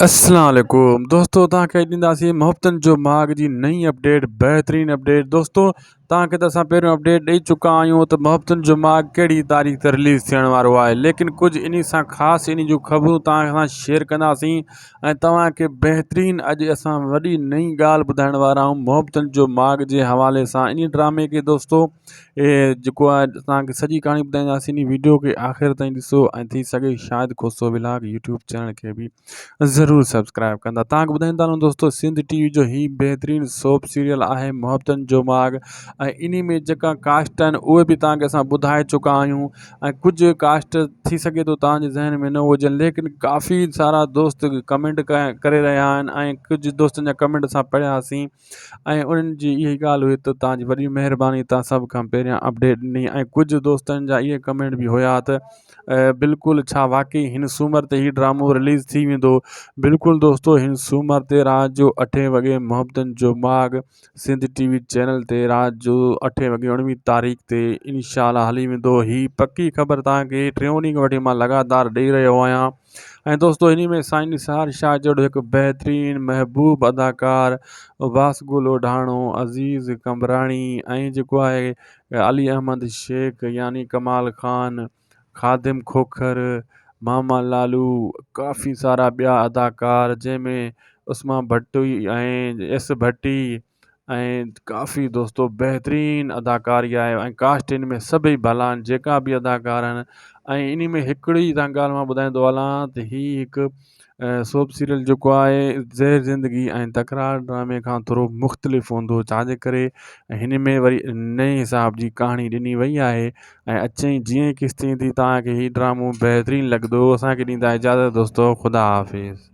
اسلام عليڪم دوستو توهان کي ڏينداسين محبتن جو ماڳ جي نئين اپڊيٽ بهترين اپڊيٽ دوستو توهان کي ته اسان پهريون اپڊيٽ ڏئي چڪا آهيون ته محبتن جو ماڳ ڪهڙي تاريخ تي رليز ٿيڻ وارو آهي ليڪن ڪجهه انهي سان خاص انهي جون خبرون توهان سان شيئر ڪنداسين ۽ توهان کي بهترين اڄ اسان وڏي نئين ڳالهه ٻڌائڻ وارا آهيون محبتن جو ماڳ جي حوالي سان انهي ڊرامي کي دوستو جيڪو آهي توهان کي سڄي ڪهاڻي ٻڌائينداسين انهي ويڊيو کي آخر تائين ڏسو ۽ ٿي سگهي Shahid Khoso vlog YouTube channel کي به ضرور سبسڪرائب ڪندا توهان کي ٻڌائيندا هلون دوستو سنڌ ٽي وي جو هي بهترين سوپ سيريل آهي محبتن جو ماڳ ۽ انهي ۾ جيڪا ڪاسٽ آهن اهي به توهان کي اسان ٻڌائي چڪا آهيون ۽ ڪجهه ڪاسٽ ٿي سگهي ٿو توهان جي ذهن ۾ نه هجن ليڪن ڪافي سارا دوست ڪمينٽ ڪري رهيا آهن ۽ ڪجهه دوستن جا ڪمينٽ اسان پڙهياسين ۽ انهن جي اها ئي ڳالهه هئي ته توهان جي وڏي مهرباني توهان سڀ کان پهريان اپڊيٽ ڏني ۽ ڪجهه دوستن جا اهي ڪمينٽ به هيا ته بلڪل ڇا واقعي هن سومر تي هي ڊرامو رليز ٿي ويندو بلڪل دوستو هن سومر تي رات جو اٺين وڳي محبتن جو ماڳ سنڌ ٽي وي چينل تي رات جو اٺين وڳي اڻويهه تاريخ تي انشاء الله هلي ويندو هي پڪي خبر توهان کي ٽيون ڏينهن کان وٺي مان لڳاتار ڏئي رهيو آهيان ۽ دوستو انهي ۾ سائين نثار شاهه جهڙو هڪ بهترين محبوب اداڪار عباس گل اوڍاڻو عزيز قمبراڻي ۽ جيڪو آهي علي احمد شيخ يعني ڪمال خان خادم کوکر ماما لالو ڪافي سارا ٻيا اداڪار جنهن ۾ عثمان ڀٽي ۽ ايس ڀٽي ۽ ڪافي دوستو بهترين اداڪاري آهي ۽ ڪاسٽ ان ۾ سڀئي ڀلا آهن جيڪا به اداڪار آهن ۽ ان ۾ هڪڙي تان ڳالهه مان ٻڌائيندو هلان ته هي هڪ سوپ سيريل جيڪو آهي زهر زندگي ۽ تڪرار ڊرامي کان ٿورو مختلف هوندو ڇاجي ڪري هن ۾ وري نئين حساب جي ڪهاڻي ڏني وئي آهي ۽ اچين جيئن قسط ايندي توهان کي هي ڊرامو بهترين لڳندو اسان کي ڏيندا اجازت دوستو خدا حافظ.